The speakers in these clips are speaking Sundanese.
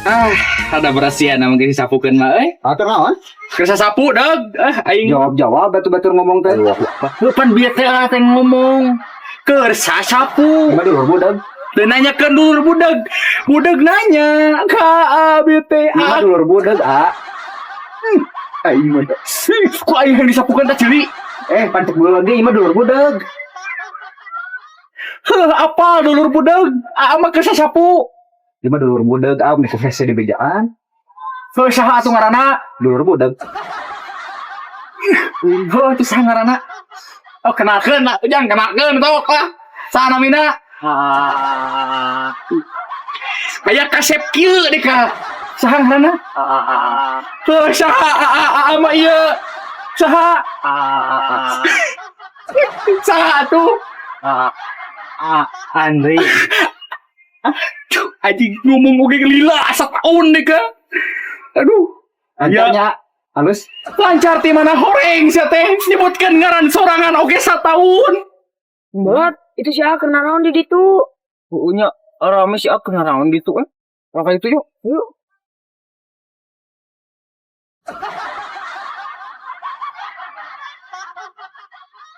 Ah, ada berasihan nama geus disapukeun mah euy. Atur naon? Keur sasapu, Dog. Ah, aing Jawab-jawab batur-batur ngomong teh. Heuh, pan bieu teh teh ngomong. Keur sasapu. Emang dulur budak. Teu nanyakeun dulur budak. Budak nanya ka abi teh. Emang dulur budak, ah. Aing mah. Ku aing yang disapukeun teh ceuli. Eh, pantek dulu lagi, imah dulur budak. Heuh, apa dulur budak? Aa mah keur sasapu. Imah dulur budak, ah, meni hese di bejaan. Heuh, saha atuh ngaranna? Dulur budak. Heuh, itu saha ngaranna? Oh, kenalkeun lah, jangan kenalkeun tok lah. Saha namina? Ah, Aya kasep kieu deh ka. Saha ngaranna? ah, Heuh, saha aa mah ieu? Saha? ah, Saha atuh? ah, ah, Andri. Aduh, anjing ngomong oge lila asa taun deh ka. Aduh, Lancarnya halus. Lancar ti mana horeng sia teh nyebutkeun ngaran sorangan oge sataun. Bolot, itu si A kena naon di ditu. Punya rame si aku naon gitu kan. Orang itu yuk. Yuk.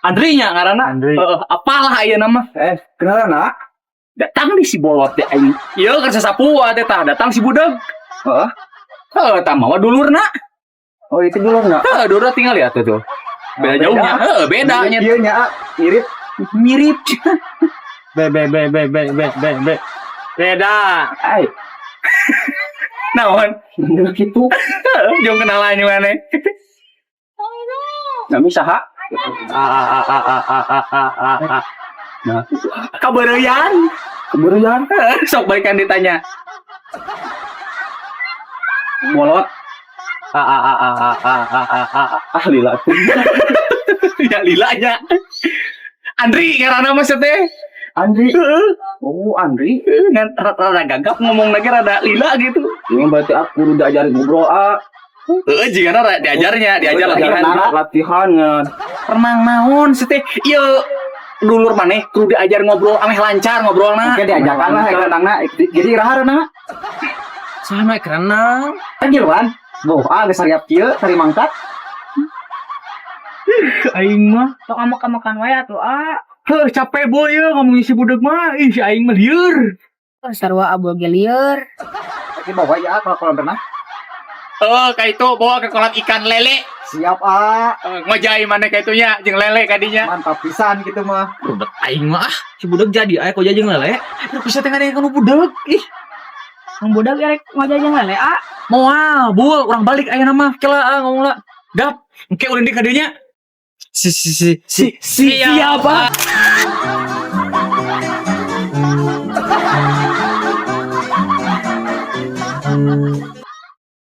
Andri nya ngaranna. Andri. Heeh, apalah aya nama. Eh, kenalan, ah? Datang di si bolot teh aing. Ieu keur sasapu teh tah datang si budak. Heeh. Heuh, tah mawa dulurna. Oh, itu dulurna. Heuh, dulurna tinggal ya tuh tuh. Beda Beda. jauhnya. Heuh, beda nya. Iya nya, ah. Mirip. Mirip. B B B B B B B B. Beda. Ay, Naon? bener gitu. Heuh, jeung kenalan maneh. Nami saha? A A A A A A A A A A. Nah, Kabeureuyan. keberuyan. Heuh, sok balikan ditanya. Bolot. A A A A A A A A A. Ah, lila tuh. Ya lilanya. Andri ngaranna mah teh. Andri. Heeh. Oh, Andri. Ngan rada gagap ngomong lagi rada lila gitu. Ini berarti aku udah ajarin ngobrol, ah. Heeh, jigana rada diajarnya, diajar latihan. Latihan ngan. Renang naon sih teh? Ieu dulur maneh kudu diajar ngobrol ameh lancar ngobrolna. Oke, diajakan lah renangna. Jadi iraha renangna? Sama renang. Kan giluan. Boh, ah geus sariap kieu, sari mangkat. Aing mah Tok makan-makan wae atuh, ah. heuh capek boy ya ngomongin si budak mah. Ih, si aing mah lieur. Sarua abu ge lieur. Tapi bawa ya kalau kolam renang. Oh, kayak itu bawa ke kolam ikan lele. Siap, ah. Eh, ngojai mana kayak itunya jeung lele kadinya. Mantap pisan gitu mah. Budak aing mah ah. Si budak jadi aya kok jeung lele. Aduh, bisa teh ngadengkeun nu budak. Ih, Mang budak erek ngojah jeung lele, ah. moal, bul, urang balik aya nama kela ah ngomong lah. Gap, engke ulin di kadinya. Si si si si Si siapa?